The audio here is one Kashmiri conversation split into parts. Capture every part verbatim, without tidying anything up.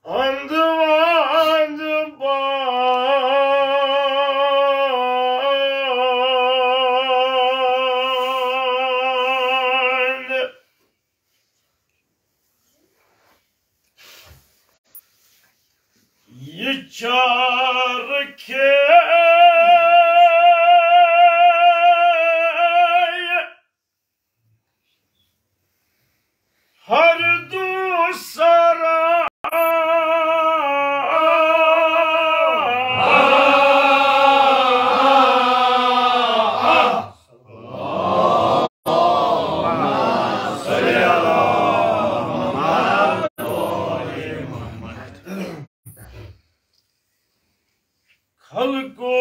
اند وند بند، یہ چار کھے ہر دو سرا۔ خلقو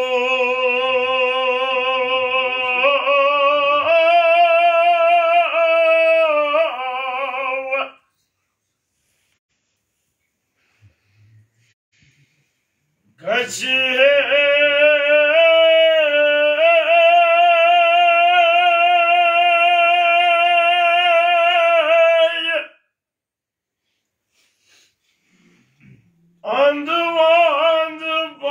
گژھِ ہے اند وند بند۔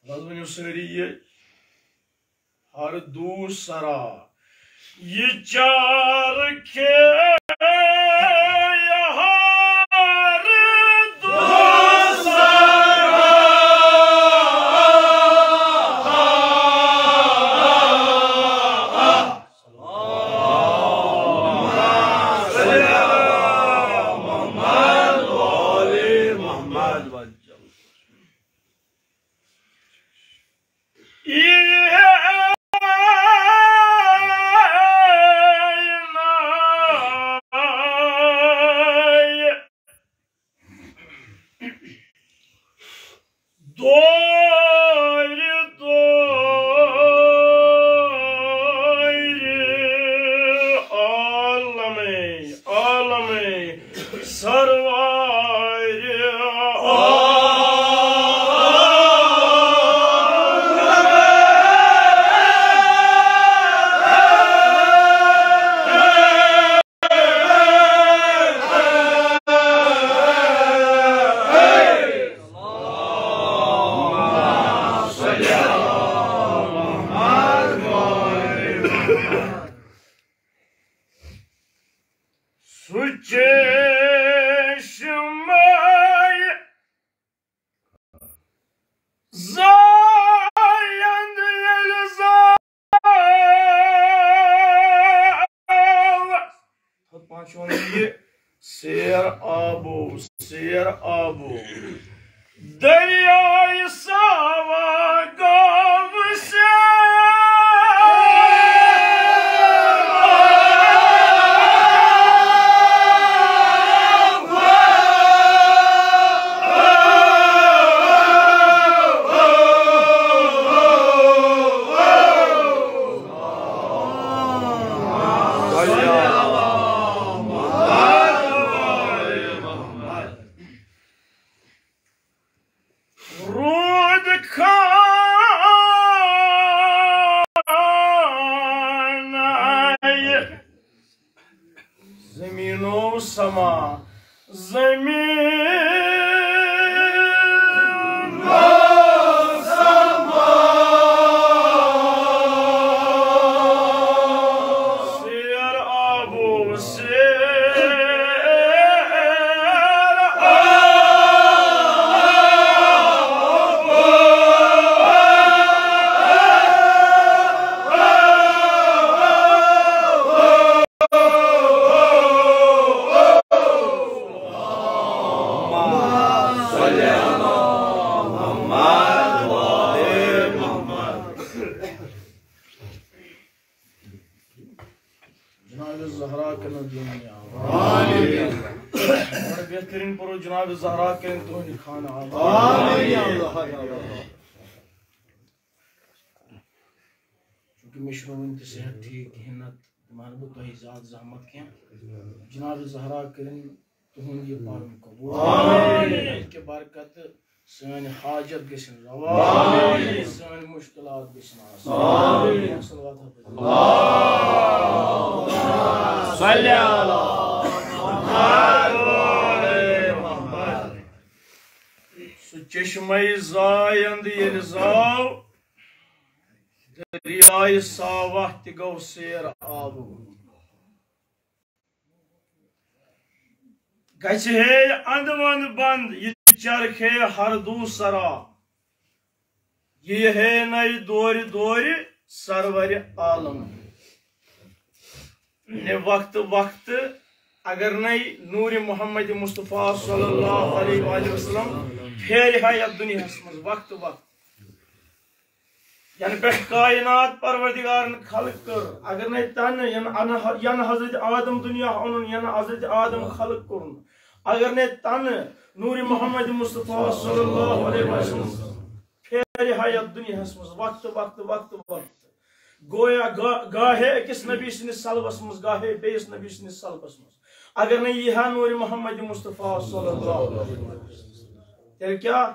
حض ؤنِو سٲری یہِ، ہر دو سرا۔ یہ چار کھے ہر دو سرا۔ دورِ دورِ عالمے، عالمے سروارِ عالمے۔ سُہ چشمے زایند ییٚلہِ زاو۔ تھوٚد پانٛژھ چھُ وَنان یہِ، سیر آبو، سیر آبو۔ دریائے ساوا گاو سے۔ روٗد خانَے زمین و سما، زمین و سما۔ سیر آب و سیر جناب زہرا کٔرِن دُنیا۔ آمین۔ بڑٕ بہتریٖن پوٚرُو جناب زہرا کٔرِن تُہُنٛدِ خانہٕ آباد۔ آمین۔ چونکہ مےٚ چھُنہٕ وُنہِ تہِ صحت ٹھیٖک کِہیٖنۍ، نتہٕ دِمہٕ ہا نہٕ بہٕ تۄہہِ زیادٕ زحمت کینٛہہ۔ جناب زہرا کٔرِن تُہُنٛد یہِ پَرُن قبوٗل۔ آمین۔ اَمہِ کہِ برکتہٕ سٲنۍ حاجت گژھن روا، سٲنۍ مشکلات گژھن آسان۔ صلوات حضرت۔ صلی اللہ محمد۔ سُہ چشمے زایند ییٚلہِ زاو، دریایہِ ساوہ تہِ گوٚو سیر آبہٕ۔ گژھِ ہے اندٕ ونٛد بند، یہِ چرخ ہے ہردو سرا۔ یہِ ہے نَے دورِ دورِ سرورِ عالم۔ نے وقتہٕ وقتہٕ اگر نَے نوٗرِ محمد مصطفیٰ صلی اللہ علیہ وآلہ وسلم پھیرِ ہا یتھ دُنیاہس منٛز وقتہٕ وقتہٕ۔ ینہٕ پٮ۪ٹھ کائنات پروردگارن خلق کٔر، اگر نے تنہٕ ینہٕ انہٕ ینہٕ حضرت آدم دُنیا اوٚنُن، ینہٕ حضرت آدم خلق کوٚرُن، اگر نے تنہٕ نوٗرِ محمد مصطفیٰ صلی اللہ علیہ وسلم پھیرِ ہا یتھ دُنیاہس منٛز وقتہٕ وقتہٕ وقتہٕ وقتہٕ، گویا گا-، گاہے أکِس نبی سٕنٛدِس سلبس منٛز، گاہے بیٚیِس نبی سٕنٛدِس سلبس منٛز، اگر نے یی ہا نوٗرِ محمد مصطفیٰ صلی اللہ علیہ وسلم، تیٚلہِ کیٛاہ؟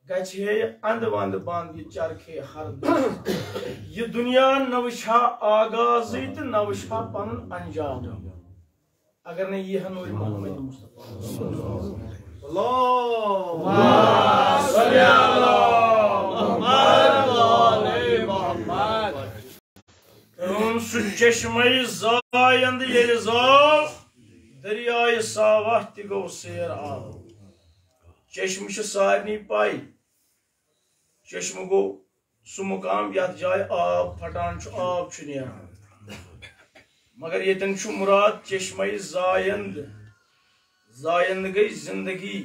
گژھِ ہے اندٕ ونٛد بند، یہِ چرخ ہے ہر دۄہ۔ یہِ دُنیا نہ وٕچھِ ہا آغازٕے تہٕ نہ وٕچھِ ہا پنُن انجام، اگر نہٕ یی ہا نوٗرِ محمد مصطفیٰ۔ اللہم صل علی محمد و آل محمد۔ روٚن سُہ چشمے زایند ییٚلہِ زاو، دریایہِ ساوہ تہِ گوٚو سیر آب۔ چشمہٕ چھِ سارنٕے پَے، چشمہٕ گوٚو سُہ مُقام یَتھ جایہِ آب پھٹان چھُ، آب چھُ نیران۔ مگر ییٚتٮ۪ن چھُ مُراد چشمے زایند۔ زایند گٔے زندگی۔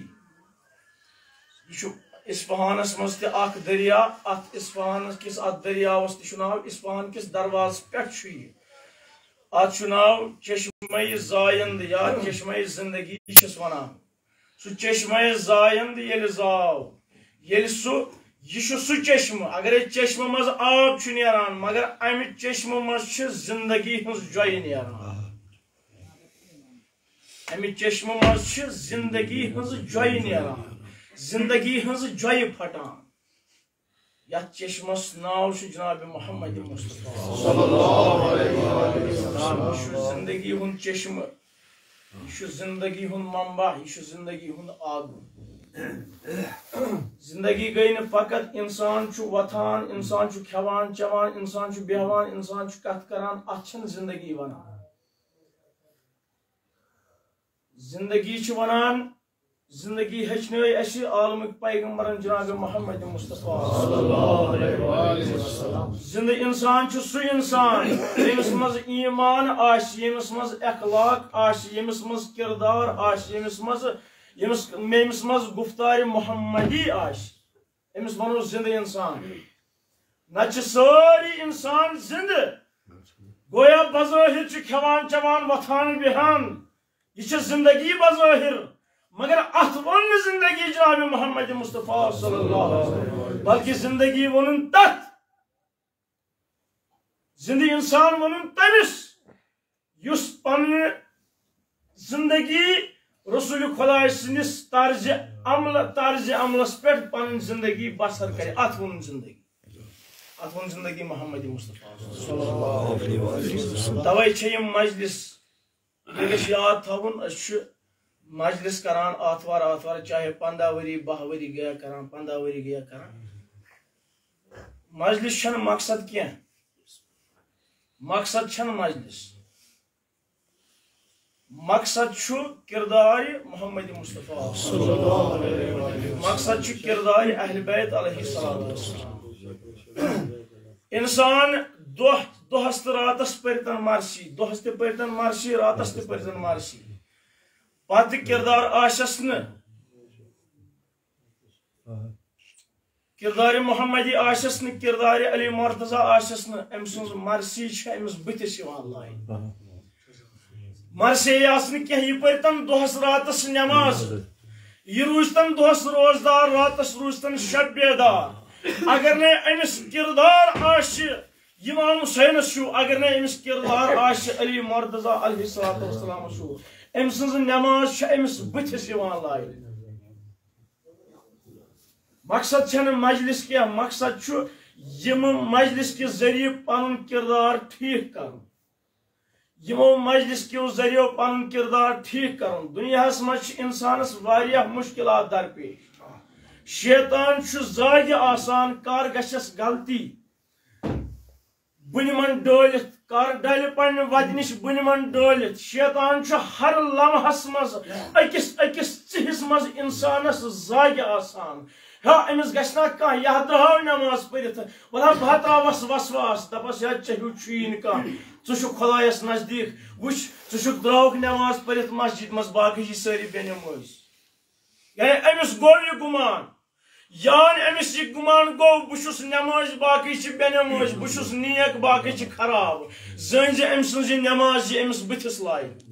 یہِ چھُ اصفہانس منٛز تہِ اکھ دریا۔ اتھ اصفہانس کِس، اتھ دریاوس تہِ چھُ ناو، اصفہان کِس دروازس پٮ۪ٹھ چھُ یہِ۔ اتھ چھُ ناو چشمے زایند یا چشمے زندگی چھِس ونان۔ سُہ چشمے زایند ییٚلہِ زاو، ییٚلہِ سُہ، یہِ چھُ سُہ چشمہٕ، اگرے چشمہٕ منٛز آب چھُ نیران، مگر امہِ چشمہٕ منٛز چھِ زندگی ہٕنٛز جۄیہِ نیران۔ امہِ چشمہٕ منٛز چھِ زندگی ہٕنٛز جۄیہِ نیران، زندگی ہٕنٛز جۄیہِ پھٹان۔ یتھ چشمس ناو چھُ جناب محمد مصطفیٰ صلی اللہ علیہ وسلم۔ یہِ چھُ زندگی ہُنٛد چشمہٕ، یہِ چھُ زندگی ہُنٛد منبع، یہِ چھُ زندگی ہُنٛد آب۔ زندگی گٔے نہٕ فقط انسان چھُ وۄتھان، انسان چھُ کھٮ۪وان چٮ۪وان، انسان چھُ بیٚہوان، انسان چھُ کتھ کران، اتھ چھِنہٕ زندگی ونان۔ زندگی چھِ ونان، زندگی ہیٚچھنٲے اَسہِ عالمٕکۍ پیغمبرن جناب محمد مصطفیٰ۔ زندٕ انسان چھُ سُہ انسان، ییٚمِس منٛز ایمان آسہِ، ییٚمِس منٛز اخلاق آسہِ، ییٚمِس منٛز کردار آسہِ، ییٚمِس منٛز، ییٚمِس، ییٚمِس منٛز گفتار محمدی آسہِ، أمِس ونو زندٕ انسان۔ نتہٕ چھِ سٲری انسان زندٕ، گویا بظٲہر چھِ کھٮ۪وان چٮ۪وان وۄتھان بیہان، یہِ چھِ زندگی بظٲہر، مگر اتھ ووٚن نہٕ زندگی جناب محمد مصطفیٰ صلی اللہ علیہ وسلم، بلکہ زندگی ووٚنُن تتھ، زندٕ انسان ووٚنُن تٔمِس یُس پننہِ زندگی رسول خداے سٕنٛدِس طرزِ عمل، طرزِ عملس پٮ۪ٹھ پنٕنۍ زندگی بسر کرِ، اتھ ووٚنُن زندگی، اتھ ووٚن زندگی محمد مصطفیٰ صلی اللہ علیہ وسلم۔ توے چھِ یِم مجلس، مےٚ گژھِ یاد تھاوُن، أسۍ چھِ مجلس کران آتھوار آتھوار، چاہے پنٛداہ ؤری، باہ ؤری گٔیا کران، پنٛداہ ؤری گٔیا کران۔ مجلس چھنہٕ مقصد کینٛہہ، مقصد چھنہٕ مجلس، مقصد چھُ کردار محمد مصطفیٰ۔ مقصد چھُ کردار اہل بیت علیہ الصلوۃ والسلام۔ انسان دۄہ، دۄہس تہٕ راتس پٔرتن مرثی، دۄہس تہِ پٔرتن مرثی، راتس تہِ پٔرتن مرثی، پتہٕ کردار آسٮ۪س نہٕ، کردار محمدی آسٮ۪س نہٕ، کردار علی مرتضی آسٮ۪س نہٕ، أمۍ سٕنٛز مرثی چھےٚ أمِس بٕتھِس یِوان لایِنہٕ۔ مرثی آسہِ نہٕ کینٛہہ، یہِ پٔرۍتن دۄہس راتس نٮ۪ماز، یہِ روٗزتن دۄہس روزدار، راتس روٗزتن شب بیدار۔ اگر نے أمِس کردار آسہِ امام حسینس ہیوٗ، اگر نے أمِس کردار آسہِ علی مرتضی علیہ الصلوۃ والسلامس ہیوٗ، أمۍ سٕنٛز نٮ۪ماز چھےٚ أمِس بٕتھِس یِوان لایِنہٕ۔ مقصد چھنہٕ مجلس کینٛہہ، مقصد چھُ یِم مجلس کہِ ذٔریعہٕ پنُن کردار ٹھیک کرُن۔ یِمو مجلس کیو ذٔریعو پنُن کردار ٹھیک کرُن۔ دنیاہس منٛز چھِ انسانس واریاہ مشکلات درپیش۔ شیطان چھُ زاگہِ آسان، کر گژھٮ۪س غلطی۔ بُنہِ من ڈٲلِتھ، کر ڈلہِ پننہِ وتہِ نِش بُنہِ من ڈٲلِتھ۔ شیطان چھُ ہر لمحس منٛز أکِس أکِس ژِہِس منٛز انسانس زاگہِ آسان۔ ہا، أمِس گژھِ نا کانٛہہ، یہِ ہا درٛاو نٮ۪ماز پٔرِتھ، وَلہٕ ہا بہٕ ہا ترٛاوَس وسواس، دَپَس، یا ژےٚ ہیوٗ چھُیی نہٕ کانٛہہ، ژٕ چھُکھ خۄدایَس نزدیٖک۔ وٕچھ، ژٕ چھُکھ درٛاوُکھ نٮ۪ماز پٔرِتھ مسجد منٛز، باقٕے چھِ سٲری بے نٮ۪مٲزۍ۔ یعنی أمِس گوٚو یہِ گُمان، یعنی أمِس یہِ گُمان گوٚو، بہٕ چھُس نٮ۪مٲزۍ، باقٕے چھِ بے نٮ۪مٲزۍ، بہٕ چھُس نیک، باقٕے چھِ خراب۔ زٲنۍ زِ أمۍ سٕنٛز یہِ نٮ۪ماز چھِ أمِس بٕتھِس لایق۔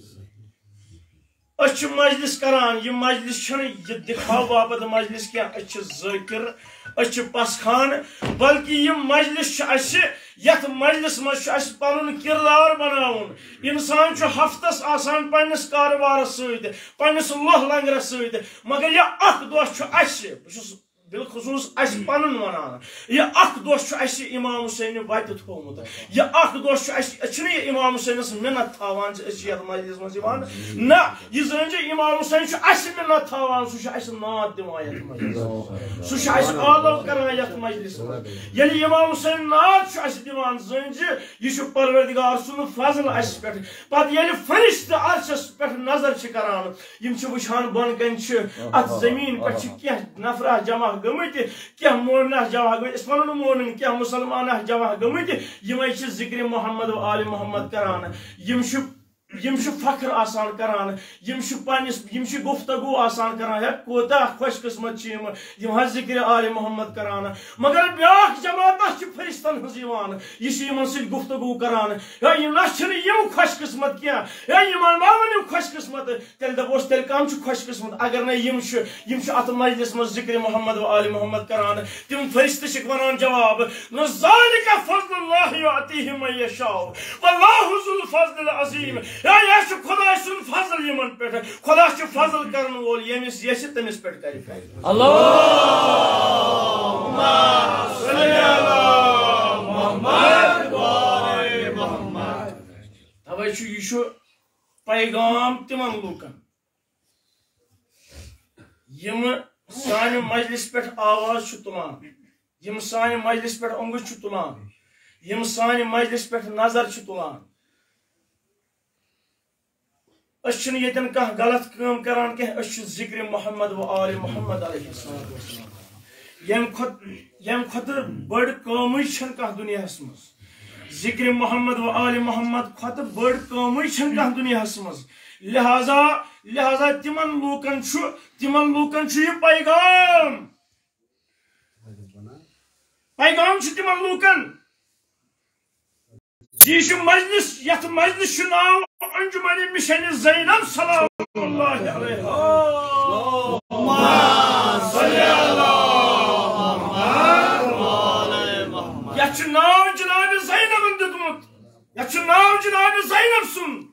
أسۍ چھِ مجلس کران، یہِ مجلس چھنہٕ یہِ دکھاو باپتھ مجلس کینٛہہ، أسۍ چھِ ذٲکر، أسۍ چھِ پسخان، بلکہ یہِ مجلس چھِ اسہِ، یتھ مجلس منٛز چھُ اسہِ پنُن کردار بناوُن۔ انسان چھُ ہفتس آسان پننِس کارٕبارس سۭتۍ، پننِس لوہ لنگرس سۭتۍ، مگر یہِ اکھ دۄہ چھُ اسہِ، بہٕ چھُس بالخصوص اسہِ پنُن ونان، یہِ اکھ دۄہ چھُ اسہِ امام حسین وتہِ تھوومُت۔ یہِ اکھ دۄہ چھُ اسہِ، أسۍ چھِنہٕ یہِ امام حسینس منت تھاوان زِ أسۍ چھِ یتھ مجلس منٛز یِوان۔ نہ، یہِ زٲنۍ زِ امام حسین چھُ اسہِ منت تھاوان، سُہ چھُ اسہِ ناد دِوان یتھ مجلس منٛز۔ سُہ چھُ اسہِ آلو کران یتھ مجلس منٛز۔ ییٚلہِ امام حسین ناد چھُ اسہِ دِوان، زٲنۍ زِ یہِ چھُ پروردگار سُنٛد فضل اسہِ پٮ۪ٹھ۔ پتہٕ ییٚلہِ فرشتہٕ عرشس پٮ۪ٹھ نظر چھِ کران، یِم چھِ وٕچھان بۄن کَنہِ چھِ اَتھ زٔمیٖن پٮ۪ٹھ چھِ کینٛہہ نفرہ جمع گٔمٕتۍ، کینٛہہ مومنہ جمع گٔمٕتۍ، أسۍ وَنو نہٕ مومن، کینٛہہ مُسلمانہ جمع گٔمٕتۍ، یِمَے چھِ ذِکرِ محمد و آلِ محمد کران۔ یِم چھِ، یِم چھِ فخر آسان کران، یِم چھِ پننِس، یِم چھِ گفتگو آسان کران، ہے کوتاہ خۄش قسمت چھِ یِم، یِم حظ ذِکرِ آلِ محمد کران۔ مگر بیٛاکھ جماعت چھِ فرشتن ہٕنٛز یِوان، یہِ چھِ یِمن سۭتۍ گفتگو کران، ہے یِم نہ چھِنہٕ یِم خۄش قسمت کینٛہہ، ہے یِمن ما ؤنِو خۄش قسمت۔ تیٚلہِ دَپوس، تیٚلہِ کَم چھُ خۄش قسمت؟ اگر نَے یِم چھِ، یِم چھِ اَتھ مجلِس منٛز ذِکرِ محمد و آلِ محمد کران۔ تِم فرشتہٕ چھِکھ وَنان جواب، نہ، ذالک فضل اللہ یؤتیہ من یشاء، واللہ ذو الفضل العظیم۔ یا، یہِ چھُ خۄداے سُنٛد فضل یِمن پٮ۪ٹھ۔ خۄدا چھُ فضل کرن وول، ییٚمِس یژھِ تٔمِس پٮ۪ٹھ کرِ فضل۔ اللہم صل علی محمد و آل محمد۔ توے چھُ، یہِ چھُ پیغام تِمن لوٗکن، یِم سانہِ مجلس پٮ۪ٹھ آواز چھِ تُلان، یِم سانہِ مجلس پٮ۪ٹھ اوٚنٛگُج چھِ تُلان، یِم سانہِ مجلس پٮ۪ٹھ نظر چھِ تُلان۔ أسۍ چھِنہٕ ییٚتٮ۪ن کانٛہہ غلط کٲم کران کینٛہہ، أسۍ چھِ ذِکرِ محمد و آلِ محمد علیہ الصلوۃ والسلام۔ ییٚمہِ کھۄتہٕ، ییٚمہِ کھۄتہٕ بٔڑ کٲمٕے چھَنہٕ کانٛہہ دُنیاہَس منٛز۔ ذِکرِ محمد و آلِ محمد کھۄتہٕ بٔڑ کٲمٕے چھَنہٕ کانٛہہ دُنیاہَس منٛز۔ لہذا، لہذا تِمن لوٗکن چھُ، تِمن لوٗکن چھُ یہِ پیغام۔ پیغام چھُ تِمن لوٗکن۔ یہِ چھُ مجلس، یتھ مجلس چھُ ناو انجمن مشن زینب سلام اللہ علیہا۔ یتھ چھُ ناو جناب زینبن دیُتمُت، یتھ چھُ ناو جناب زینب سُنٛد۔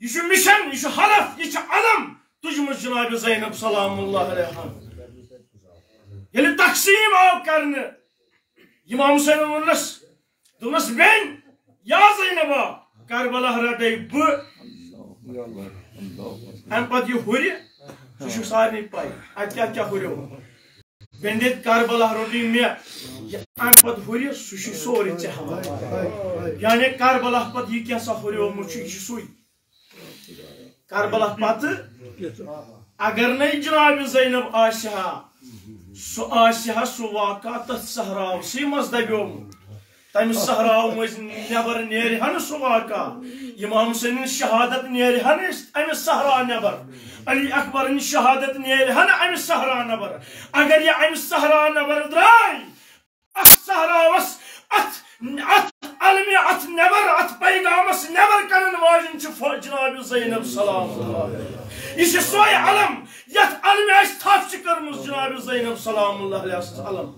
یہِ چھُ مشن، یہِ چھُ حلف، یہِ چھُ علم تُجمُت جناب زینب سلام اللہ علیہا۔ ییٚلہِ تقسیٖم آو کرنہٕ، امام حسینن ووٚننس، دوٚپنس، بیٚنہِ، یا زینبا، کربلا رٹے بہٕ۔ امہِ پتہٕ یہِ ہُرِ، سُہ چھُ سارنٕے پَے، اتہِ کیٛاہ کیٛاہ ہُریو۔ بیٚنہِ دِتھ کربلا روٚٹٕے مےٚ، یہِ امہِ پتہٕ ہُرِ، سُہ چھُ سورُے ژےٚ حوالہٕ۔ یعنی کربلا پتہٕ یہِ کینٛہہ سا ہُریومُت چھُ، یہِ چھُ سُے۔ کربلا پتہٕ اگر نے جناب زینب آسہِ ہا، سُہ آسہِ ہا سُہ واقعہ تتھ صحراوسٕے منٛز دبیومُت۔ تمہِ صحراو مٔنٛزۍ نٮ۪بر نیرِ ہا نہٕ سُہ واقعہ۔ امام حسینٕنۍ شہادت نیرِ ہا نہٕ امہِ صحرا نٮ۪بر۔ علی اکبرٕنۍ شہادت نیرِ ہا نہٕ امہِ صحرا نٮ۪بر۔ اگر یہِ امہِ صحرا نٮ۪بر درٛاے، اتھ صحراوس، اتھ، اتھ علمہِ، اتھ نٮ۪بر، اتھ پیغامس نٮ۪بر کڑن واجٮ۪ن چھِ ف-، جناب زینب سلام اللہ علیہا۔ یہِ چھِ سۄے علم، یتھ علمہِ اسہِ تھپھ چھِ کٔرمٕژ جناب زینب سلام اللہ علیہا سٕنٛز علم۔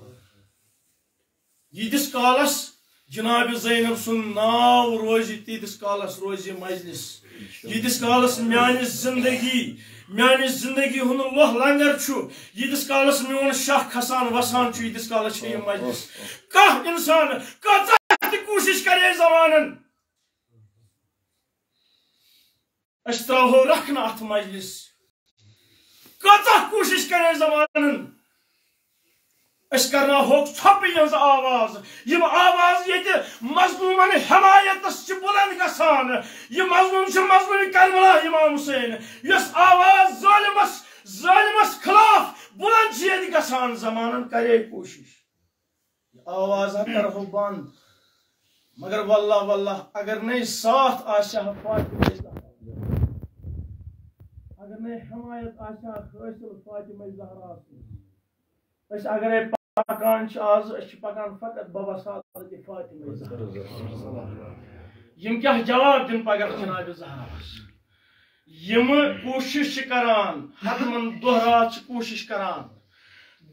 ییٖتِس کالس جناب زینب سُنٛد ناو روزِ، تیٖتِس کالس روزِ یہِ مجلس۔ ییٖتِس کالس میانہِ زندگی، میانہِ زندگی ہُنٛد لوہ لنگر چھُ، ییٖتِس کالس میون شاہ کھسان وسان چھُ، ییٖتِس کالس چھِ یہِ مجلس۔ کانٛہہ انسان، کۭژاہ تہِ کوٗشش کرے زمانن، أسۍ ترٛاوہو رکھ نہٕ اتھ مجلس۔ کۭژاہ کوٗشش کرے زمانن، أسۍ کرناوہوکھ ژھۄپہٕ یِہٕنٛز آواز۔ یِم آواز ییٚتہِ مظلومن حمایتس چھِ بلند گژھان، یہِ مظلوم چھُ مظلوم کربلا امام حسین، یۄس آواز ظٲلمس، ظٲلمس خلاف بلند چھِ ییٚتہِ گژھان۔ زمانن کرے کوٗشش، یہِ آواز ہا کرہو بند، مگر واللہ، واللہ، اگر نے ساتھ آسہِ ہا فاطمہ زہرا، اگر نے حمایت آسہِ ہا حٲصِل فاطمہ زہرا سٕنٛز، أسۍ اگرے پکان چھِ آز، أسۍ چھِ پکان فقط بواسطہ فاطمہ زہرا۔ یِم کیٛاہ جواب دِن پگاہ جناب زہراہس؟ یِم کوٗشش چھِ کران، حتمن دۄہ راتھ چھِ کوٗشش کران،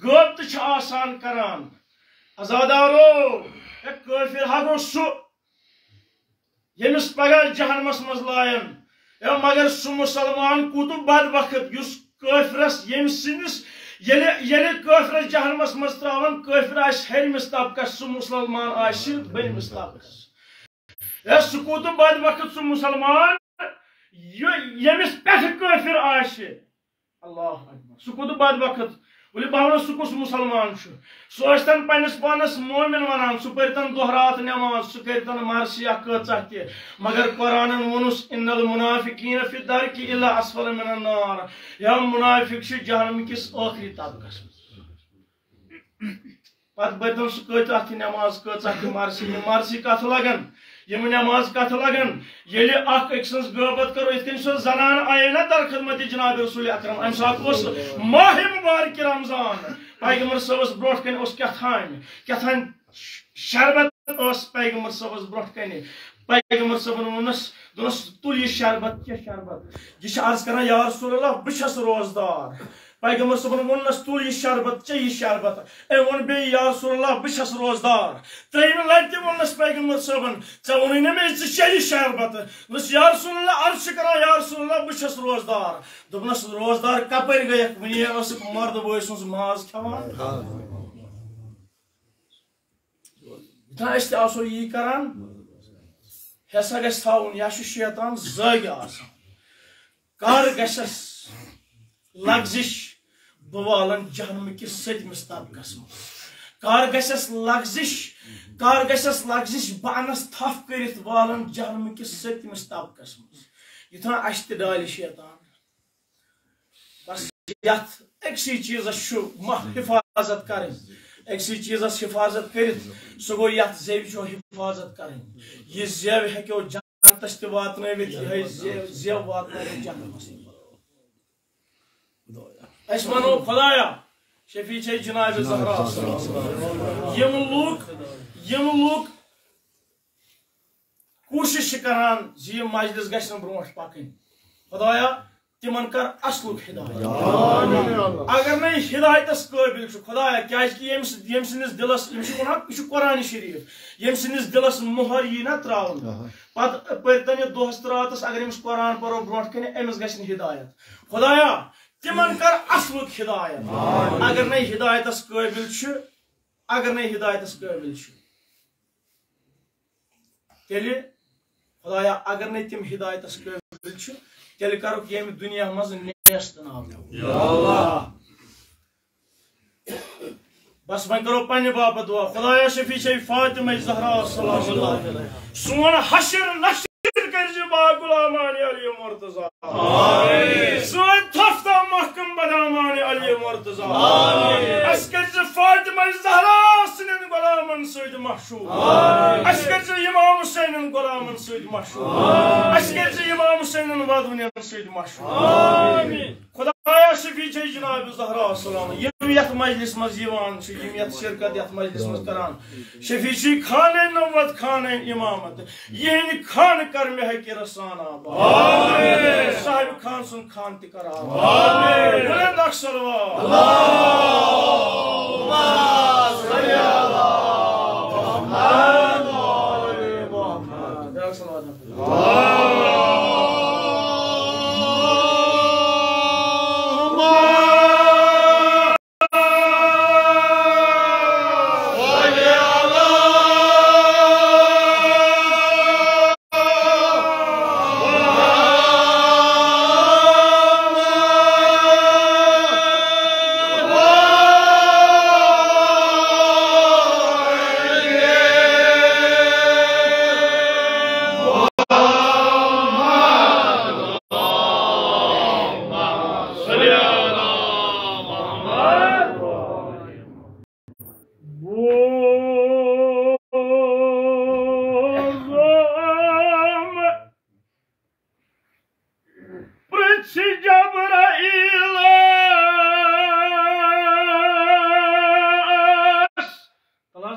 غٲبتہٕ چھِ آسان کران۔ عزادارو، ہے کٲفر ہا گوٚو سُہ، ییٚمِس پگاہ جہنمس منٛز لایَن۔ اے مگر سُہ مُسلمان کوٗتاہ بدبخت یُس کٲفرس، ییٚمہِ سٕنٛدِس، ییٚلہِ، ییٚلہِ کٲفرس جہنمس منٛز ترٛاوَن، کٲفر آسہِ ہیٚرمِس طبقس، سُہ مُسلمان آسہِ بٔنمِس طبقس۔ اے سُہ کوٗتاہ بدبخت سُہ مُسلمان یہِ، ییٚمِس پٮ۪ٹھٕ کٲفر آسہِ۔ اللہ اکبر۔ سُہ کوٗتاہ بدبخت۔ ؤلِو بہٕ وَنو سُہ کُس مُسلمان چھُ۔ سُہ ٲسۍتن پننِس پانس مومن ونان، سُہ پٔرۍتن دۄہ راتھ نٮ۪ماز، سُہ کٔرۍتن مرثیہ کۭژاہ تہِ، مگر قرآنن ووٚنُس، "ان المنافقین فی الدرک الا اسفل من النار"۔ یا منافق چھُ جہنم کِس ٲخری طبقس منٛز۔ پتہٕ پٔرۍتن سُہ کۭژاہ تہِ نٮ۪ماز، کۭژاہ تہِ مرثی، یِم مرثی کتھ لگن، یِم نٮ۪ماز کتھ لگن؟ ییٚلہِ اکھ أکۍ سٕنٛز غٲبت کرو، یِتھ کٔنۍ سۄ زنان آیے نا در خدمت جناب رسول اکرم، امہِ ساتہٕ اوس ماہ مبارک رمضان، پیغمبر صٲبس برونٛٹھ کنہِ اوس کیٛاہ تھام، کیٛاہ تھام شربت ٲس پیغمبر صٲبس برونٛٹھ کنہِ۔ پیغمبر صٲبن ووٚنُس، دوٚپنس، "تُل یہِ شربت، چےٚ شربت۔" یہِ چھِ عرض کران، "یا رسول اللہ، بہٕ چھَس روزدار۔" پیغمبر صٲبن ووٚننس، "تُل یہِ شربت، چےٚ یہِ شربت۔" أمۍ ووٚن بیٚیہِ، "یا رسول اللہ، بہٕ چھَس روزدار۔" ترٛیٚیِمہِ لٹہِ تہِ ووٚننس پیغمبر صٲبن، "ژےٚ ووٚنُے نہ مےٚ ژٕ چےٚ یہِ شربت؟" دوٚپنس، "یا رسول اللہ، عرض چھِ کران، یا رسول اللہ، بہٕ چھَس روزدار۔" دوٚپنس، "روزدار کپٲرۍ گٔیَکھ؟ وُنی ٲسٕکھ مردٕ بٲے سُنٛز ماز کھٮ۪وان۔" یوٚتام أسۍ تہِ آسو یی کران، ہسا گژھِ تھاوُن، یا چھُ شیطان زٲگۍ آسان۔ کر گژھٮ۪س لغزش، بہٕ والن جہنمہٕ کِس سٔتمِس طبقس منٛز۔ کر گژھٮ۪س لغزش، کر گژھٮ۪س لغزش، بہٕ انس تھپھ کٔرِتھ والن جہنمہٕ کِس سٔتمِس طبقس منٛز۔ یوٚتام اَسہِ تہِ ڈالہِ شیطان۔ بس یتھ أکسٕے چیٖزس چھُ مح-، حفاظت کرٕنۍ، أکسٕے چیٖزس حفاظت کٔرِتھ، سُہ گوٚو یتھ زیوِ چھو حفاظت کرٕنۍ۔ یہِ زیو ہیٚکیو جنتس تہِ واتنٲوِتھ، یِہے زیو، زیو واتنٲوِتھ جنتس تہِ۔ أسۍ ونو، خدایا، شفیع چھے جناب زہرا۔ یِم لوٗکھ، یِم لوٗکھ کوٗشِش چھِ کران زِ یہِ مجلس گژھِ نہٕ برونٛٹھ پکٕنۍ۔ خدایا، تِمن کر اصلُک ہدایت۔ اگر نہٕ یہِ ہدایتس قٲبِل چھُ، خدایا، کیازِ کہِ ییٚمِس، ییٚمہِ سٕنٛدِس دِلس، یِم چھِ وَنان، یہِ چھُ قرآن شریٖف، ییٚمہِ سٕنٛدِس دِلس مۄہر یی نہ تراونہٕ، پتہٕ پٔرۍتن یہِ دۄہس تہٕ راتس، اگر أمِس قرآن پرو برونٛٹھ کنہِ، أمِس گژھِ نہٕ ہدایت۔ خدایا، تِمن کر اصلُک ہدایت۔ اگر نہٕ یہِ ہدایتس قٲبِل چھُ، اگر نہٕ یہِ ہدایتس قٲبِل چھُ، تیٚلہِ، خدایا، اگر نہٕ تِم ہدایتس قٲبِل چھِ، تیٚلہِ کرُکھ ییٚمہِ دُنیا منٛز نیست نابود۔ یا اللہ۔ بس وۄنۍ کرو پننہِ باپتھ دعا۔ خدایا، شفیع چھے فاطمہ زہرا سلام اللہ علیہا۔ سون حشر نشر کٔرزِ با غلامان علی مرتضی۔ آمین۔ سٲنۍ تھپھ تھاو محکم بدامان علی مرتضی۔ آمین۔ اَسہِ کٔرۍ زِ فاطمہ زہرا سٕنٛدٮ۪ن غلامن سۭتۍ محشور۔ آمین۔ اَسہِ کٔرۍ زِ امام حسینن غلامن سۭتۍ محشور۔ آمین۔ اَسہِ کٔرۍ زِ امام حسینن وۄدوٕنٮ۪ن سۭتۍ محشور۔ آمین۔ خدایا، شفیع چھے جناب زہرا سلام، یِم یتھ مجلس منٛز یِوان چھِ، یِم یتھ شرکت یتھ مجلس منٛز کران، شفیع چھُے خانہ نبوت، خانہ امامت، یِہنٛدِ خانہٕ کر مےٚ حقیٖرس سان آباد۔ آمین۔ صاحب خان سُنٛد خان تہِ کر آباد۔ آمین۔ بلند اکھ صلوات۔ اللہم صل علی محمد۔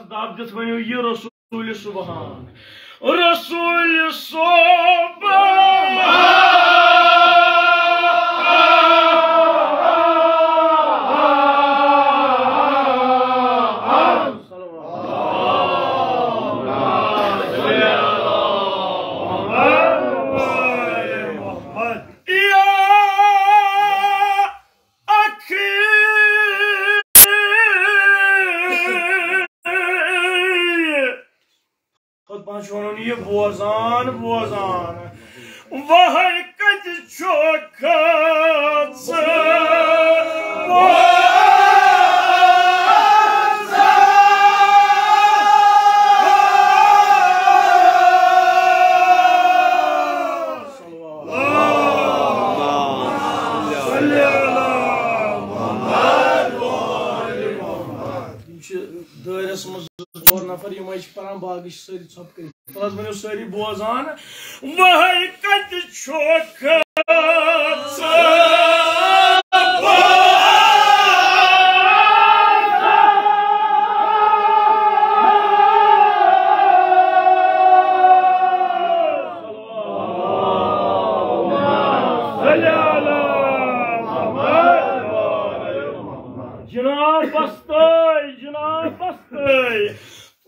دب دِتھ ؤنِو یہِ رسول سبحان۔ رسول سبحان۔ یا اخی۔ خطبہ چھُ وَنُن یہِ بوزان بوزان، وہے کتہِ چھُکھ ژٕ؟ یِم چھِ دٲیرَس منٛز زٕ ژور نفر، یِمَے چھِ پَران، باقٕے چھِ سٲری ژھۄپہٕ کٔرِتھ۔ تَلہٕ حظ ؤنِو سٲری بوزان، وہے کتہِ چھُکھ ژٕ؟ جناب پستٲے، جناب پستٲے،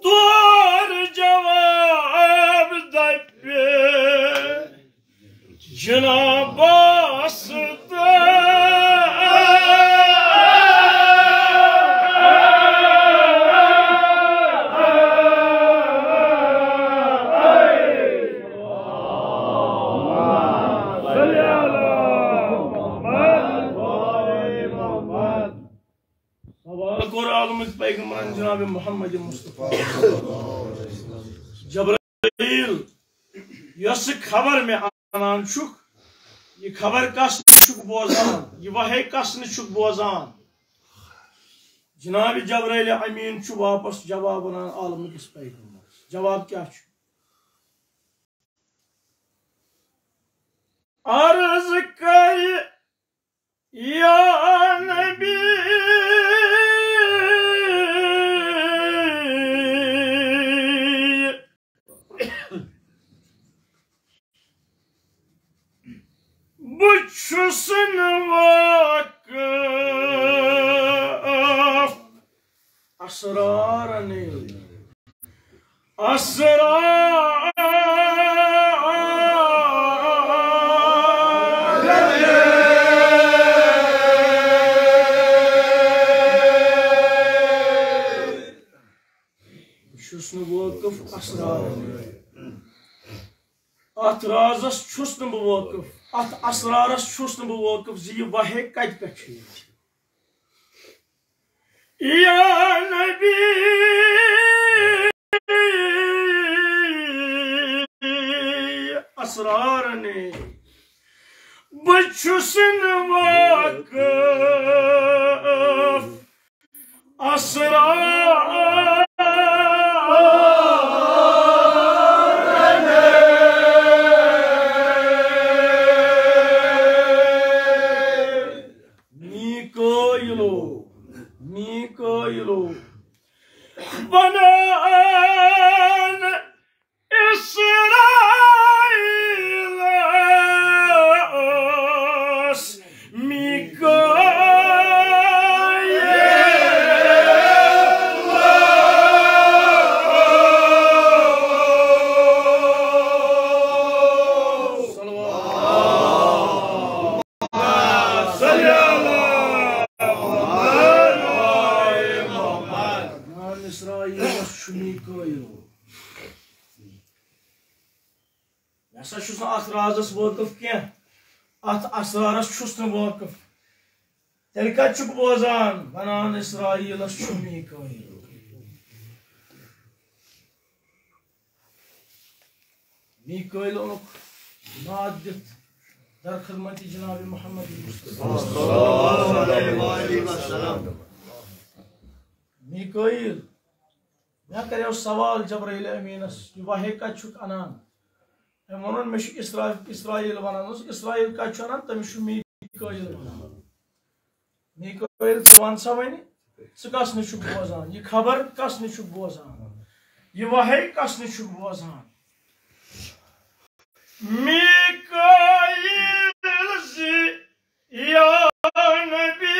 تور جواب دپہِ جناب پستٲے۔ سوال کوٚر عالمٕکۍ پیغمبرن جناب محمد مصطفیٰ۔ جبرائیل، یۄس خبر مےٚ انان چھُکھ، یہِ خبر کس نِش چھُکھ بوزان؟ یہِ وحی کس نِش چھُکھ بوزان؟ جناب جبرائیل امین چھُ واپس جواب ونان عالمٕکِس پیغمبرس۔ جواب کیٛاہ چھُ؟ عرض کرِ یا نبی، بہٕ چھُس نہٕ واقف اسرارن، اسرار۔ بہٕ چھُس نہٕ وٲقف اسرارن۔ اتھ رازس چھُس نہٕ بہٕ وٲقف، اتھ اسرارس چھُس نہٕ بہٕ وٲقف زِ یہِ وحی کتہِ پٮ۪ٹھ چھِ یِوان۔ یا نبی، اسرارن، بہٕ چھُس نہٕ واقف اسرارن۔ میکائیلو، میکائیلو، ونان اسرائیلس میکائیل۔ صلی علی محمد۔ اسرائیلس چھُ میکائیل۔ مےٚ ہسا چھُس نہٕ اتھ رازس وٲقف کینٛہہ، اتھ اسرارس چھُس نہٕ وٲقف۔ تیٚلہِ کتہِ چھُکھ بوزان ونان اسرائیلس چھُ میکائیل؟ میکائیل اوٚنُکھ ناد دِتھ در خدمت جناب محمد مصطفیٰ۔ میکائیل، مےٚ کریو سوال جبرائیل امینس، یہِ وحی کتہِ چھُکھ انان؟ أمۍ ووٚنُن، مےٚ چھُ اسرا-، اسرائیل ونان۔ دوٚپُس، اسرائیل کتہِ چھُ انان؟ تٔمِس چھُ میکائیل ونان۔ میکائیل، ژٕ وَن سا وۄنۍ، ژٕ کس نِش چھُکھ بوزان؟ یہِ خبر کس نِش چھُکھ بوزان؟ یہِ وحی کس نِش چھُکھ بوزان؟ میکائیل زِ یا نبی،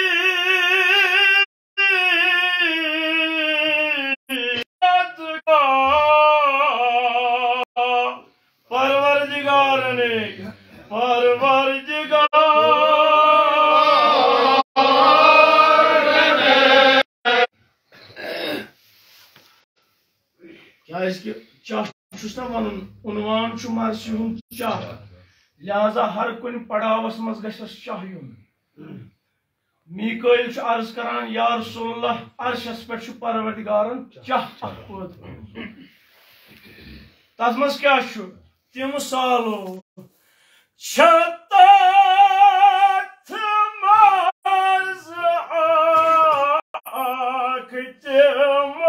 پروردگار نے، پروردگار۔ کیازِ کہِ چاہ چھُس نہ ونُن، عنوان چھُ مرثی ہُنٛد چاہ، لہذا ہر کُنہِ پڑاوس منٛز گژھٮ۪س چاہ یُن۔ میکائیل چھُ عرض کران، یا رسول اللہ، عرشس پٮ۪ٹھ چھُ پروردگارن چاہ اکھ پٲدٕ کوٚرمُت۔ تتھ منٛز کیٛاہ چھُ؟ تِم سالو چھِ تتھ منٛز اکھ تِم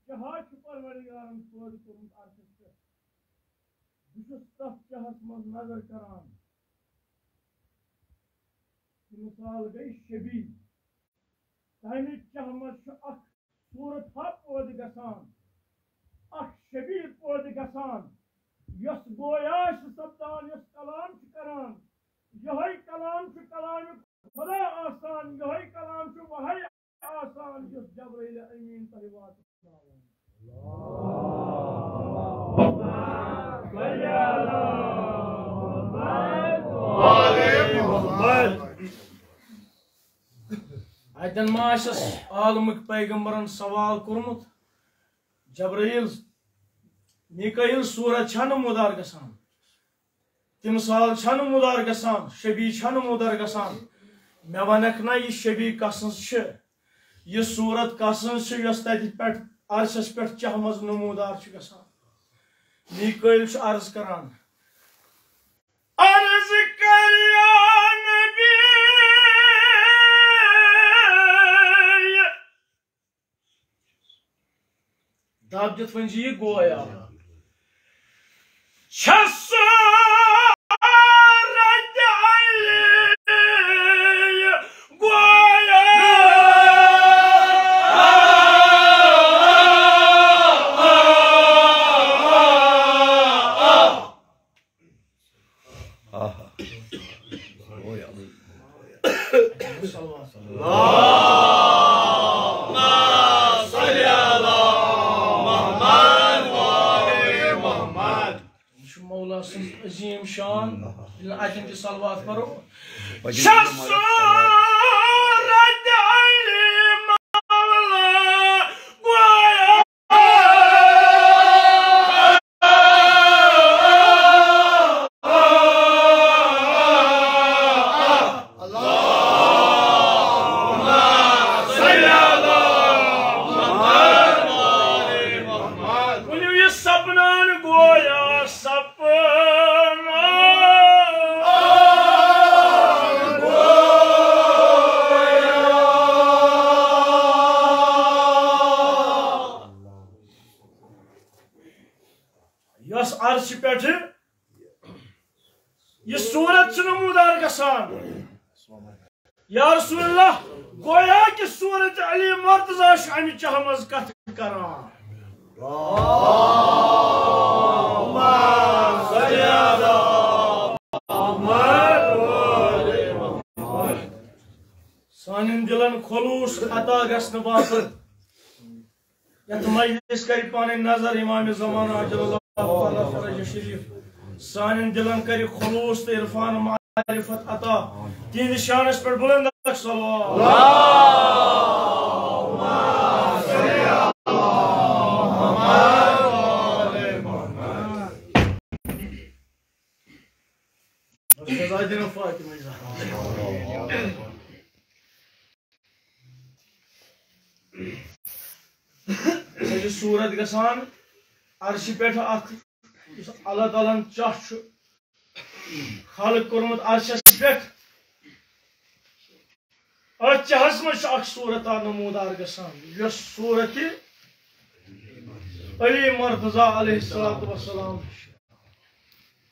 چاہا چھُ پروردگارن پٲدٕ کوٚرمُت عرشس پٮ۪ٹھ۔ بہٕ چھُس تتھ چاہس منٛز نظر کران۔ تِم سال گٔے شبی۔ تمہِ چاہہ منٛز چھُ اکھ صورت ہا پٲدٕ گژھان، اکھ شبی پٲدٕ گژھان، یۄس گویا چھِ سپدان، یۄس کلام چھِ کران۔ یِہوٚے کلام چھُ کلامِ خدا آسان، یِہوٚے کلام چھُ وحی آسان، یُس جبرائیل امین تۄہہِ واتناوان۔ اتٮ۪ن ما آسٮ۪س عالمٕکۍ پیغمبرن سوال کوٚرمُت، جبرائیل، میکائیل، صورت چھا نمودار گژھان؟ تمثال چھا نمودار گژھان؟ شبیہ چھا نمودار گژھان؟ مےٚ ونکھ نا، یہِ شبیہ کسٕنز چھِ؟ یہِ صورت کسٕنز چھِ، یۄس تتہِ پٮ۪ٹھ عرشس پٮ۪ٹھ چاہہ منٛز نمودار چھِ گژھان؟ میکائیل چھُ عرض کران، عرض کر یا نبی۔ دب دِتھ ؤنۍ زِ یہِ گویا۔ چھَس رَتہِ علی گویا۔ آہا۔ یہِ چھُ مولا سٕنٛز عظیٖم شان۔ ییٚلہِ نہٕ اَتٮ۪ن تہِ صلوات پَرو۔ ؤنِو یہِ سپنان گویا، سپنان گویا۔ یۄس عرشہِ پٮ۪ٹھٕ یہِ صورت چھِ نمودار گژھان۔ یا رسول اللہ، گویا کہ صورت علی مرتضی چھُ اَمہِ چاہہ منٛز کتھ کران۔ سانٮ۪ن دِلن خلوص عطا گژھنہٕ باپتھ یتھ مجلس کرِ پنٕنۍ نظر امام زمانہ عجل اللہ تعالیٰ فرجہ شریف۔ سانٮ۪ن دلن کرِ خلوص تہٕ عرفان معرفت عطا۔ تہنٛدِس شانس پٮ۪ٹھ بلند اکھ صلوات۔ سۄ چھِ صورت گژھان عرشہِ پٮ۪ٹھ اکھ، یُس اللہ تعالیٰ ہن چاہ چھُ، خلق کوٚرمُت عرشس پٮ۪ٹھ۔ أتھۍ چاہس منٛز چھُ اکھ صورت نمودار گژھان، یۄس صورت علی مرتضی علیہ الصلوۃ والسلام چھِ۔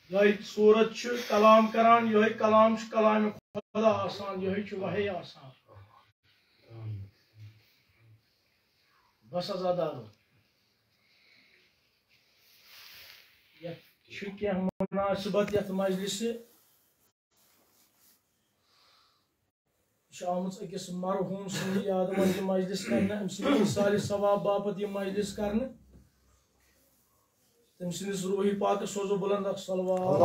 یۄہے صورت چھُ کلام کران، یۄہے کلام چھُ کلام خدا آسان، یۄہے چھُ وحی آسان۔ بس حظ، ادا گوٚو۔ یتھ چھُ کینٛہہ مناسبت یتھ مجلسہِ۔ یہِ چھُ آمُت أکِس مرحوٗم سٕنٛدِ یادٕ منٛز یہِ مجلس کرنہٕ، أمۍ سٕنٛدِ ایٖصالِ ثواب باپتھ یہِ مجلس کرنہٕ۔ تٔمۍ سٕنٛدِس روحِ پاکس سوزو بلند اکھ صلوات۔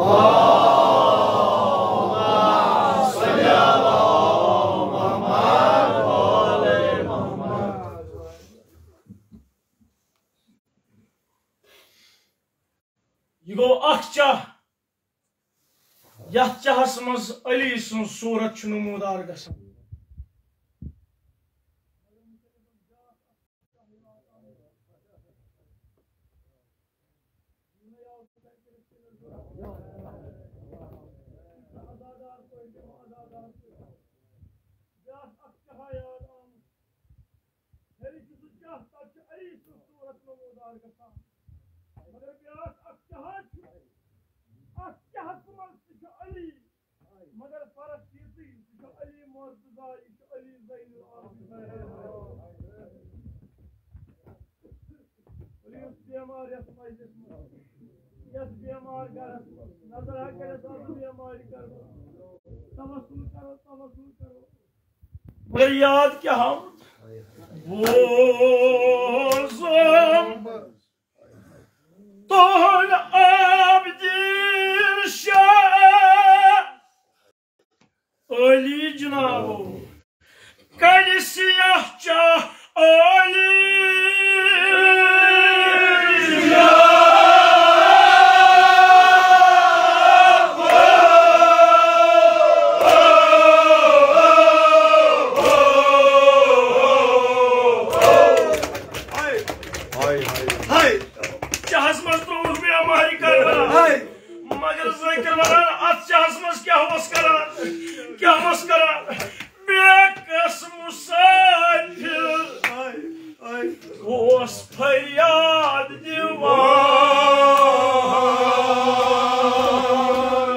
یہِ گوٚو اکھ چاہ، یتھ چاہس منٛز علی سٕنٛز صورت چھِ نمودار گژھان۔ یعنی کہِ سُہ چاہ، تَتھ چھُ علی سٕنٛز صوٗرت نمودار گژھان۔ مگر بیٛاکھ اکھ چاہا چھُ، اَتھ چاہَس منٛز تہِ چھُ علی، مگر فرق چھِ یِژٕے، یہِ چھُ علی مرتضیٰ، یہِ چھُ علی زین العابدین۔ ؤلِو یُس بیمار یَتھ مجلسہِ منٛز، یَتھ بیمار گرس منٛز، نظر ہا کٔرِتھ آسہٕ بیمارِ کرو، توسل کرو، توسل کرو۔ مگر یاد کیٛاہ آمُت؟ بوزُم تُہُنٛد عابدیٖن شاہ علی جنابو، کَنہِ سیاہ چاہ علی۔ چاہس منٛز ترٛووُکھ بیمارِ کربلا۔ مگر ذٲکر وَنان، اَتھ چاہس منٛز کیٛاہ اوس کران؟ کیٛاہ اوس کران؟ بے کس مسافر اوس فریاد دِوان۔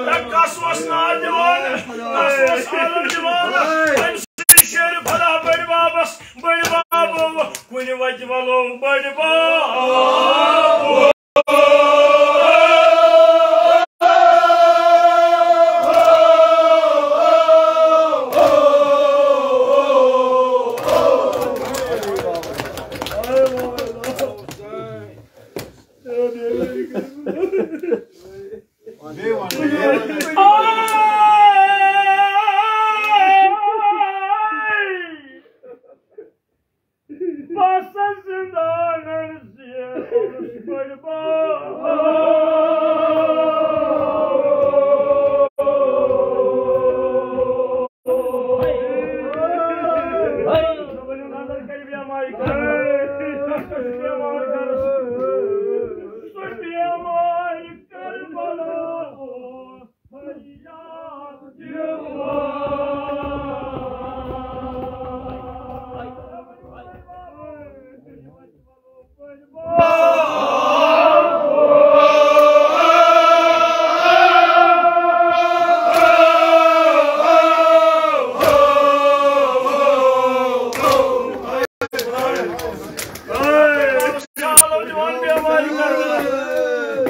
اے، کس اوس ناد دِوان؟ کس اوس آلو دِوان؟ أمۍ سٕنٛدِ شیرِ خۄدا بٔڈۍ بابس، بٔڈۍ بابو، کُنہِ وتہِ ولو بٔڈۍ بابو۔ بس زندانن زیوٗٹھ بٔڈۍ بب۔ نظر کٔرِو بیمارِ کربلا۔ سُہ بیمارِ کربلا اوس۔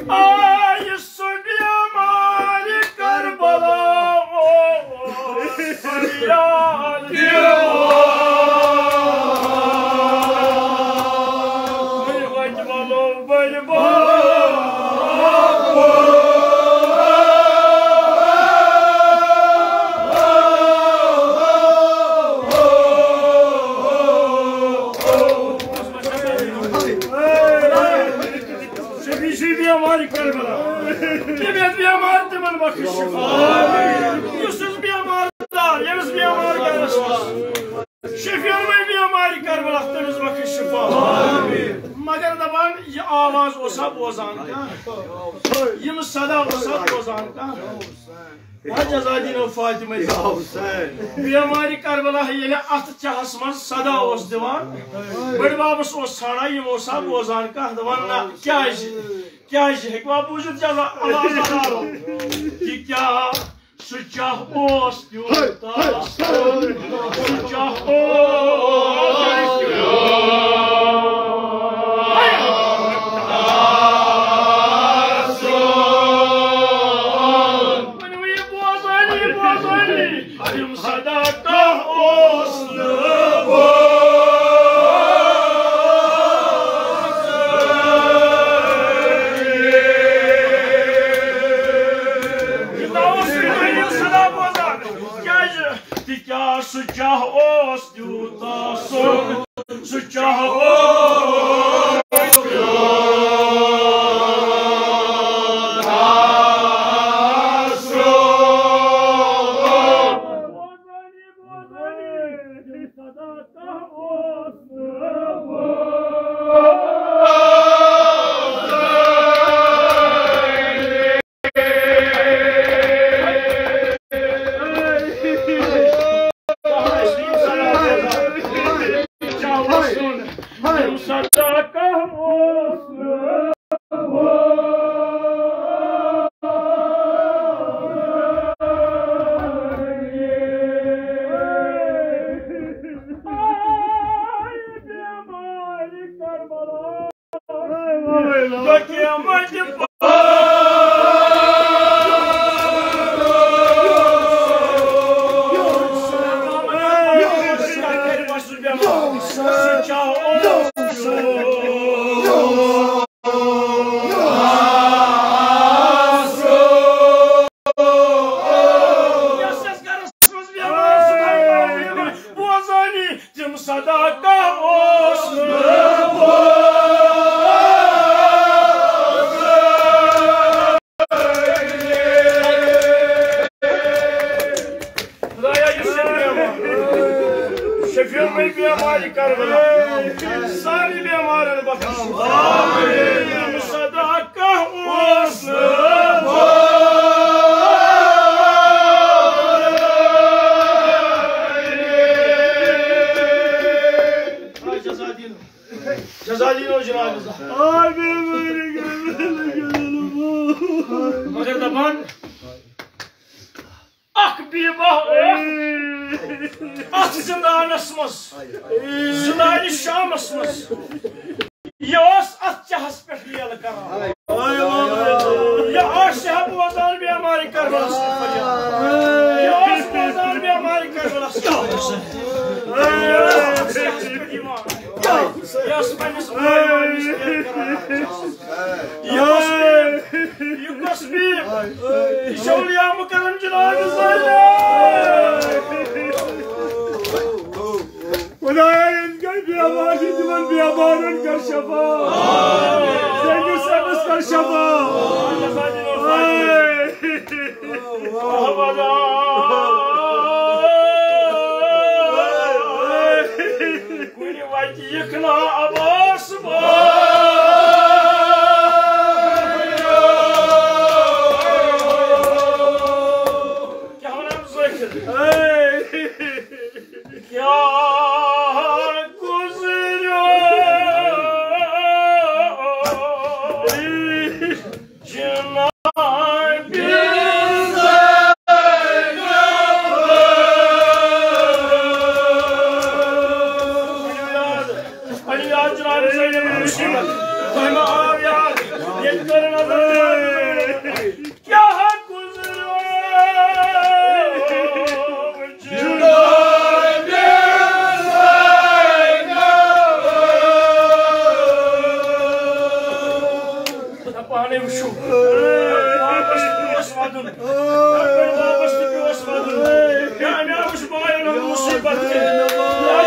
آ، یُس سُہ بیمارِ کربلا اوس، فریاد دِوان۔ وۄنۍ وَلو بٔلۍ بَب۔ شفیع، شفیع بیمارِ کربلا۔ تٔمِس بیمار تِمن بخش شفا۔ یُس یُس بیمار دار، ییٚمِس بیمار گرس منٛز۔ شفیع وۄنۍ بیمارِ کربلا، تٔمِس بخش شفا۔ اگر دپان، یہِ آواز اوسا بوزان کانٛہہ؟ یِم صدا اوسا بوزان کانٛہہ؟ ہا جزادیٖن و فاطمہ۔ بیمارِ کربلا ییٚلہِ اتھ چاہس منٛز صدا اوس دِوان، بٔڈۍ ببس اوس ژھانڈان، یِم اوسا بوزان کانٛہہ؟ دپان، نہ، کیازِ؟ کیازِ ہیٚکوا بوٗزِتھ جزا-، آواز عذابو؟ کہِ کیٛاہ سُہ چاہ اوس تیوٗتاہ سوٚن، سُہ چاہ اوس تیوٗتاہ سوٚن۔ ؤنِو، یہِ بوزٲنی، یہِ بوزٲنی، یِم صدا کانٛہہ اوس نہٕ بوزٲنی۔ یہِ نہ اوس یِوان یِم صدا بوزان۔ کیٛازِ؟ تِکیٛازِ سُہ چاہ اوس تیوٗتاہ سوٚن، سُہ چاہ اوس تیوٗتاہ سوٚن۔ بوزٲنی تِم صدا کانٛہہ اوس نہٕ بوزان۔ خدایا، یُس یہِ بیمار، شفیع مے بیمارِ کربلا، سارے بیمارن بخش۔ تِم صدا کانٛہہ اوس نہٕ بوزان۔ جزادیٖن۔ جزادیٖن اوس جناب۔ مگر دپان، اکھ بیبہ ٲس اتھ زندانس منٛز، زندانِ شامس منٛز۔ یہِ اوس اتھ چاہس پٮ۪ٹھ لیلہٕ کران۔ یہِ آسہِ ہا بوزان بیمارِ کربلس۔ یہِ اوس بوزان بیمارِ کربلس۔ یہِ اوس اتھ چاہس پٮ۪ٹھ یِوان۔ یہِ اوس پننِس مٲلۍ ماجہِ نِش لیلہٕ کران۔ یہِ اوس مےٚ، یہِ کۄس مےٚ، یہِ چھِ اولیاء مُکرم جناب زٲہِد۔ خدایا، یِم گٔے بیمار، یِمن بیمارن کر شفا۔ زنگی صٲبس کر شفا۔ اے۔ کُنہِ وتہِ یِکھ نا عباس بٲے۔ کیٛاہ وَنان ذٲکِر؟ کیٛاہ گُزریو جناب علی یاد، علی یاد جناب زینب مصیبت۔ تۄہہِ ما آو یاد؟ ییٚتہِ کٔر نظر۔ کیٛاہ گُزریو جناب زینب۔ پانے وٕچھِو۔ واپس تہِ پیوس ودُن۔ واپس تہِ پیوس ودُن۔ یا مےٚ وٕچھ بایَن ہُنٛد مُصیٖبت تہِ۔ یہِ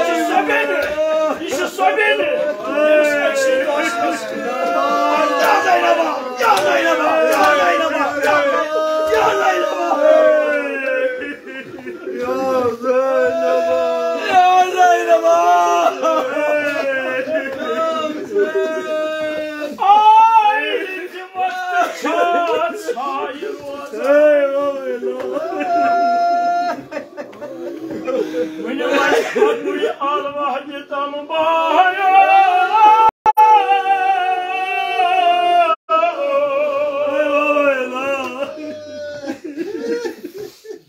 چھِ سۄ بیٚنہِ۔ یہِ چھِ سۄ بیٚنہِ۔ ییٚمِس أکسٕے دۄہَس منٛز۔ یا زینبا، یا زینبا، یا زینبا، یا زینبا۔ یا زینبا۔ یا زینبا۔ وٕنہِ وَنہِ پَتہٕ وٕنہِ الوہدِ تَم بایو۔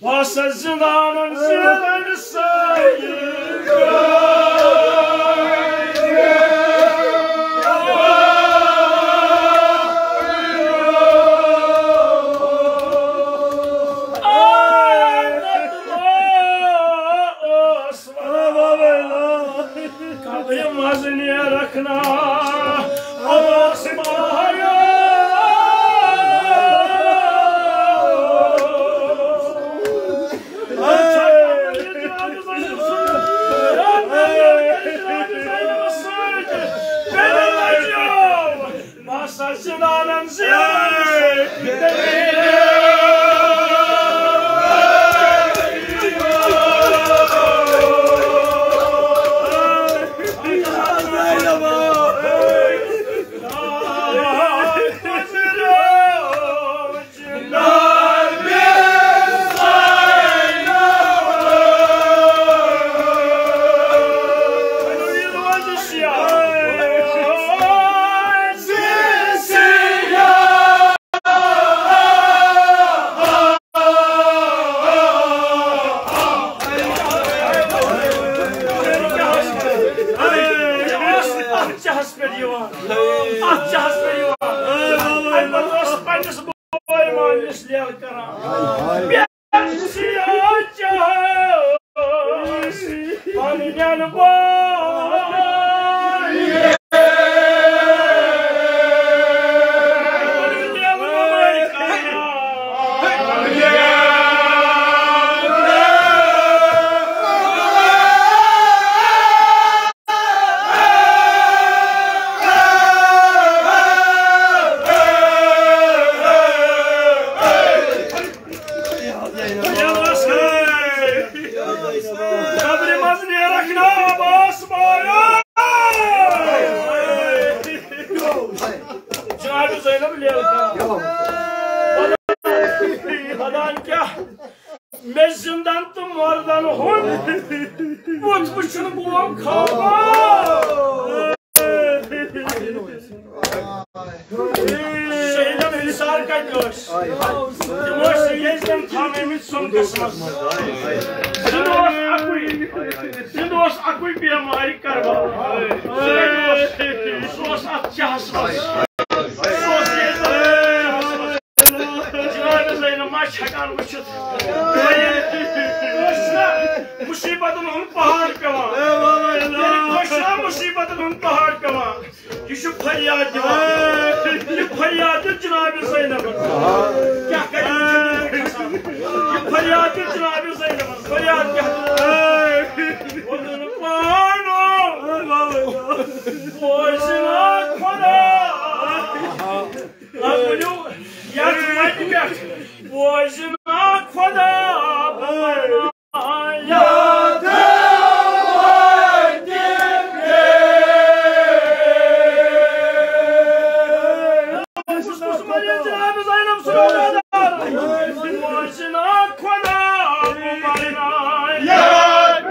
بہٕ ہسا زِندانَن زیرَن سۭتۍ۔ قبرِ منٛز نیرکھ نا، عباس مایا۔ بہٕ ہسا زِندانَن زیرَن سۭتۍ۔ اَتھ چاہَس پٮ۪ٹھ یِوان، اَتھ چاہَس پٮ۪ٹھ یِوان۔ اَمہِ پَتہٕ اوس پنٛنِس بٲے مالِس لیل کران۔ پنٛنٮ۪ن بٲے قبرِ منٛز نیرکھ نا عباس مایا۔ جناب زینب لیل کران۔ خدایَن کیٛاہ مےٚ زِندَن تہٕ مردَن ہُنٛد بُتھ وٕچھُن گوم خوابا۔ شہیدن ہٕنٛدۍ سر کتہِ ٲسۍ؟ تِم ٲسۍ ییٚتٮ۪ن تھاونٲومٕتۍ سۄنٛدس منٛز۔ زِندٕ اوس اکُے، زِندٕ اوس اکُے بیمارِ کربلا۔ سُہ کتہِ اوس؟ سُہ اوس اتھ چاہس منٛز۔ سُہ اوس ییٚتٮ۪ن۔ جناب زینب ما چھِ ہٮ۪کان وٕچھِتھ؟ کٲنٛسہِ چھُنہ مُصیبتن ہُنٛد پہاڑ پٮ۪وان؟ کٲنٛسہِ چھُنہ مُصیبتن ہُنٛد پہاڑ پٮ۪وان؟ یہِ چھُ فریاد دِوان۔ یہِ فریاد دیُت جناب زینبن۔ کیٛاہ کَرِ؟ یہِ فریاد دیُت جناب زینبن۔ فریاد کیٛاہ دیُت؟ ووٚنُن پانو۔ بوزِ نا خۄدا۔ آز ؤنِو یَتھ وَتہِ پٮ۪ٹھ، بوزِ نا خۄدا، بہٕ وَنہٕ نا یَتھ وَتہِ پٮ۪ٹھ۔ بہٕ چھُس مُسلمان، ییٚلہِ جناب زینب سُنٛد روزادار۔ بوزِ نا خۄدا، بہٕ وَنہٕ نا یَتھ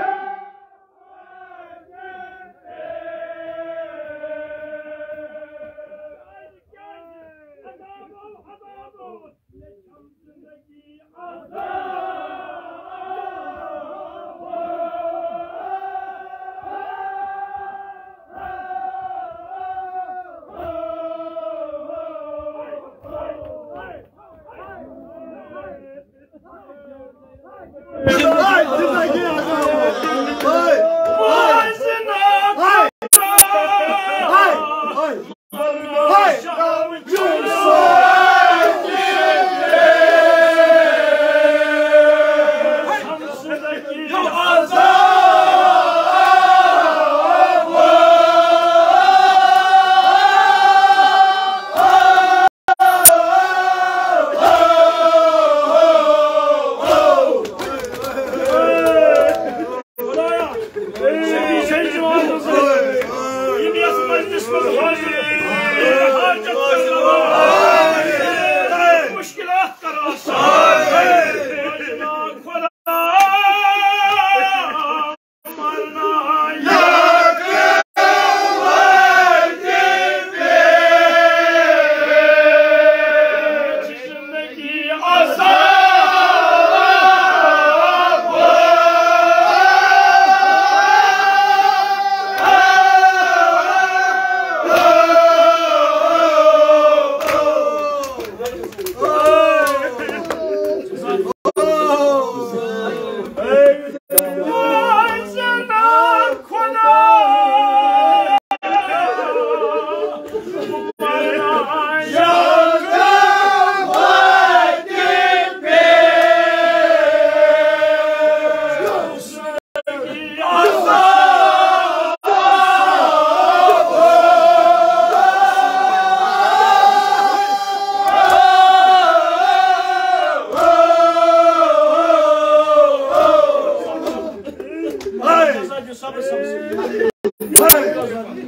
ہے۔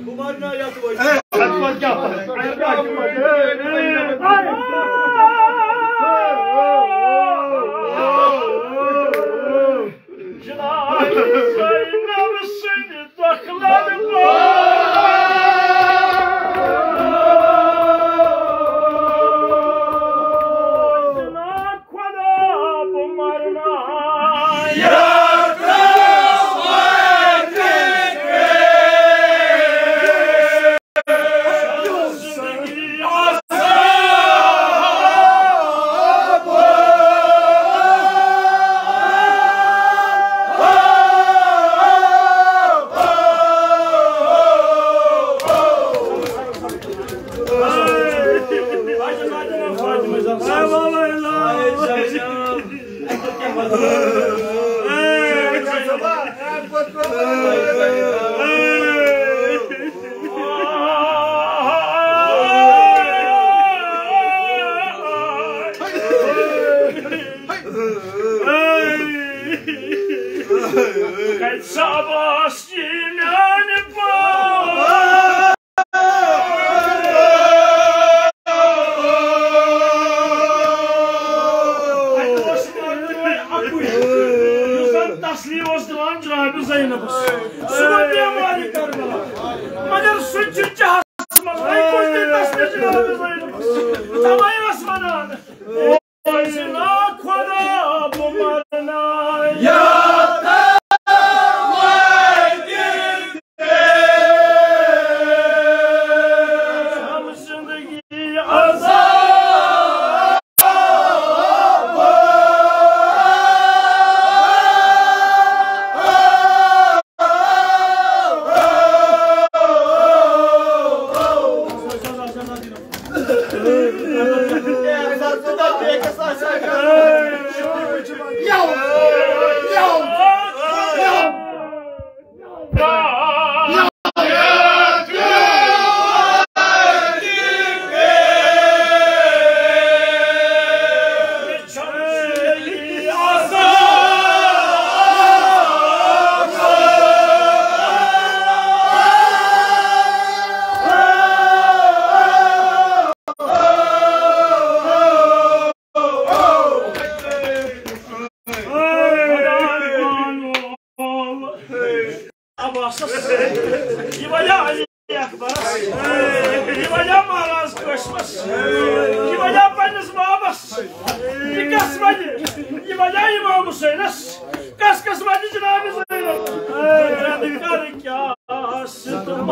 عمر نا یتھ وۄنۍ۔ ہے، اتھ پتہٕ کیٛاہ پتہٕ؟ جناب زینب سٕنٛدِ دۄکھلن پٲٹھۍ۔ خدا بہٕ مرنا۔ کتہِ سا آس یہِ میانہِ پاو؟ اَتہِ اوس مگر اَکُے، یُس زَن تسلی اوس دِوان جناب زینبس۔ سُہ گوٚو بیمارِ کربلا۔ مگر سُہ تہِ چھُ چاہس منٛز، وۄنۍ کُس دِیہِ تسلی جناب زینبس؟ تَوَے ٲس وَنان۔ زِنا خۄدا بہٕ مرنا۔ یا ہم زندگی عذاب۔ عباسس، یہِ وجہ علی اکبرس، یہِ وجہ مہراز قٲسمس، یہِ وجہ پننِس بابس، یہِ کس وجہ، یہِ وجہ امام حسینس، کس کس وجہ جناب زینب؟ کر کیا ستم